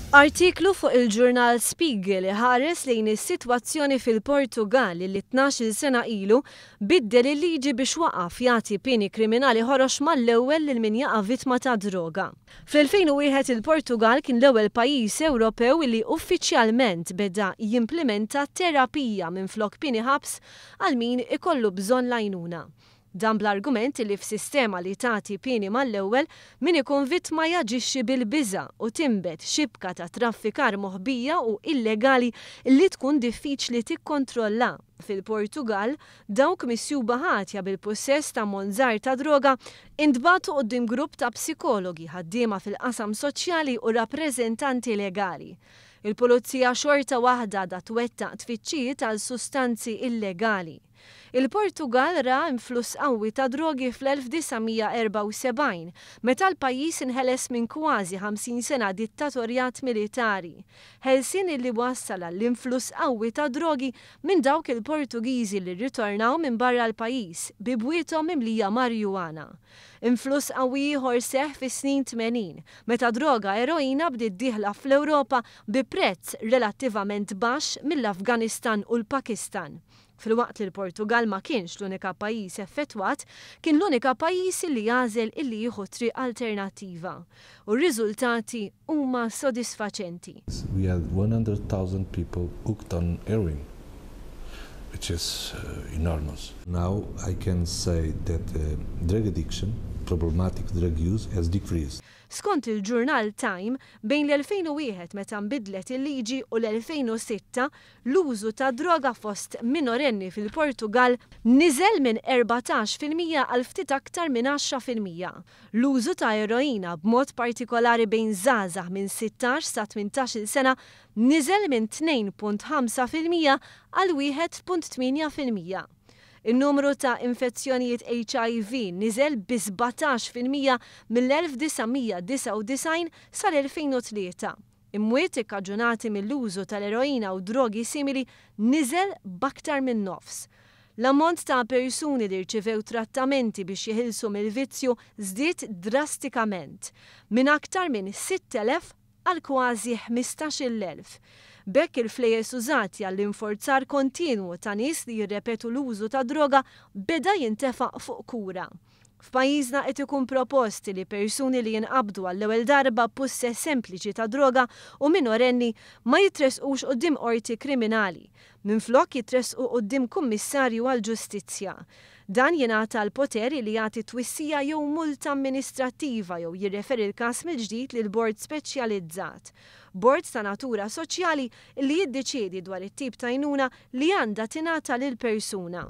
Artiklu fuq il-ġurnal Spiegel iħares lejn is-sitwazzjoni fil-Portugall li 12-il sena ilu biddel il-liġi biex waqaf jagħti pieni kriminali ħorox mal-ewwel lil min jaqa' vittma ta' droga. Fl-2001 il-Portugall kien l-ewwel pajjiż Ewropew li uffiċjalment beda jimplimenta terapija minflok pieni ħabs għal min ikollu bżonn l-għajnuna. Dan bl-argument li f'sistema li tagħti pieni mal-ewwel, min ikun vittma jaġixxi bil-biża' u tinbet xibka ta' traffikar moħbija u illegali li tkun diffiċli tikkontrolla. Fil-Portugall, dawk misjuba ħatja bil-pussess ta' ammont żgħir ta' droga intbagħtu quddiem grupp ta' psikologi, ħaddiema fil-qasam soċjali u rappreżentanti legali. Il-pulizija xorta waħda għadha twettaq tfittxijiet għal sustanzi illegali. Il-Portugall ra influss qawwi ta' drogi fl-1974 meta l-pajjiż inħeles minn kważi 50 sena dittatorjat militari. Ħelsien illi wassal għall-influss qawwi ta' drogi minn dawk il-Portugiżi li rritornaw minn barra l-pajjiż bi bwiethom mimlija marjuana. Influss qawwi ieħor seħħ fis-snin 80 meta droga eroina bdiet dieħla fl-Ewropa bi prezz relattivament baxx mill-Afganistan u l-Pakistan. Filwaqt li l-Portugal ma kienx l-unika pajjiż effettwat, kien l-unika pajjiż li għażel illi jieħu triq alternattiva. U r-riżultati huma sodisfaċenti. We had 100,000 people hooked on heroin, which is enormous. Now I can say that drug addiction, problematic drug use, has decreased. Skont il-ġurnal Time, bejn l-2001 meta nbidlet il-liġi u l-2006, l-użu ta' droga fost minorenni fil-Portugal niżel minn 14% għal ftit aktar minn 10%. L-użu ta' eroina b'mod partikolari bejn żgħażagħ minn 16 sa 18 sena niżel minn 2.5% għal 1.8%. Il-numru ta' infezzjonijiet HIV niżel bi 17% mill-1999 sal-2003. Imwiet ikkaġunati mill-użu tal-eroina u drogi simili niżel b'aktar minn nofs. L-ammont ta' persuni li rċivew trattamenti biex jeħilsu mill-vizzju żdied drastikament, minn aktar minn 6,000 għal kważi 15,000. B'hekk il-flejjes użati għall-inforzar kontinwu ta' nies li jirrepetu l-użu ta' droga beda jintefaq fuq kura. F'pajjiżna qed ikun proposti li persuni li jinqabdu għall-ewwel darba b'pussess sempliċi ta' droga u minorenni ma jitresqux quddiem qorti kriminali, minflok jitresqu quddiem kummissarju għall-ġustizzja. Dan jingħata l-poteri li jagħti twissija jew multa amministrattiva jew jirreferi l-każ mill-ġdid lil bord speċjalizzat. Bord ta' natura soċjali li jiddeċiedi dwar it-tip ta' għajnuna li għandha tingħata lil persuna.